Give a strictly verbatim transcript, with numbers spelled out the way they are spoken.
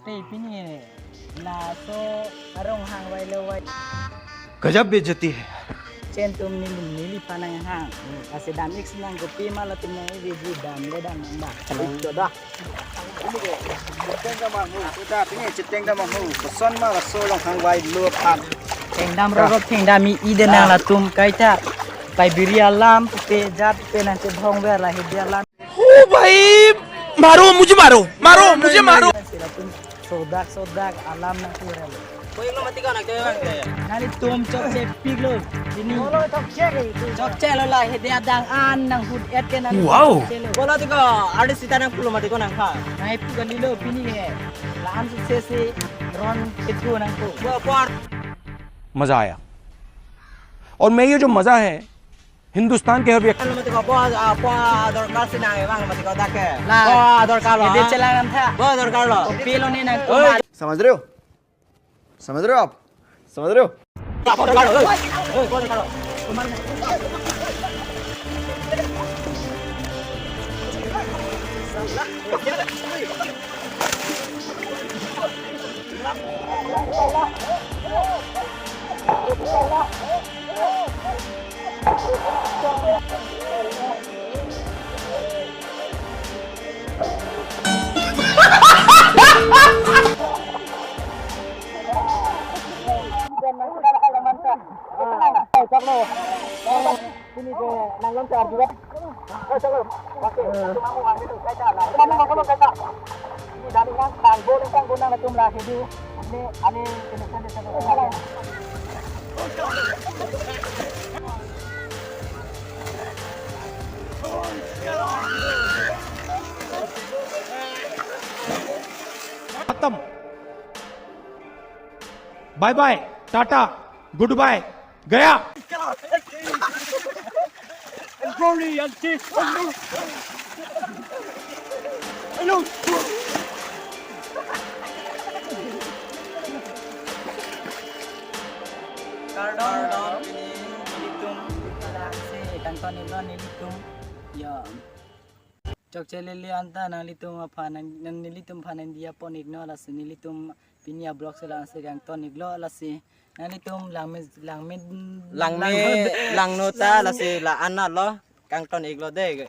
Te pini laso arong hang vai lo vai. गजब बेइज्जती है। Chen atum neli, neliphan nanghang. Lasi dam-ik sinang, kopi ma latum nang-ik ji, dam le dam nang ba. Ito da. Chiteng dam ho, kita pini chiteng dam ho. Koson ma laso arong hang vai lo aphan. Thengdam rorot, thengdam i-i de nang latum kaita. Pai biri alam, pe jat, pe nang chedhong ver la hidi alam. ओ भाई, मारो, मुझे मारो, मारो, मुझे मारो। Sodak, sodak, alam nang kurang. Koi lo mati ko nang koi bang. Nanglitum chokche piklo. Ini. Chokche lo la hidi adang an nang hut et ke nang. Wow. Chokche lo. Bola tiko, artist sita nang pulo mati ko nang kha. Nang ipu kali lo pini he. La-an sukses si ron ketu nang ko. Bo por. मजा आया। और मैं ये जो मजा है, हिंदुस्तान के हर व्यक्ति Lo mati ko, bo, ah, bo, dorkar si nang, bang, lo mati ko, dak ke. La. Bo, dorkar lo, Ede ha? Chelang nam tha. Bo, dorkar lo. Kopi lo ne nang. Oi. Kumar. समझ रहे हो? समझ रहे हो आप? समझ रहे हो? Bo, dorkar lo, oi. Oi, bo, dorkar lo. खत्म। Bye bye, tata, goodbye, गया। Kardom, kardom, pini nelitum, la si kangton iklo nelitum. Ya. Chokche lele anta nanglitum aphan nang, nang nelitum aphan nang diya pon iklo, lasi nelitum pini a-vlog si la-an si kangton iklo, lasi nanglitum langme, langme, Langme, langno ta, lasi la-an lo, kangton iklo de.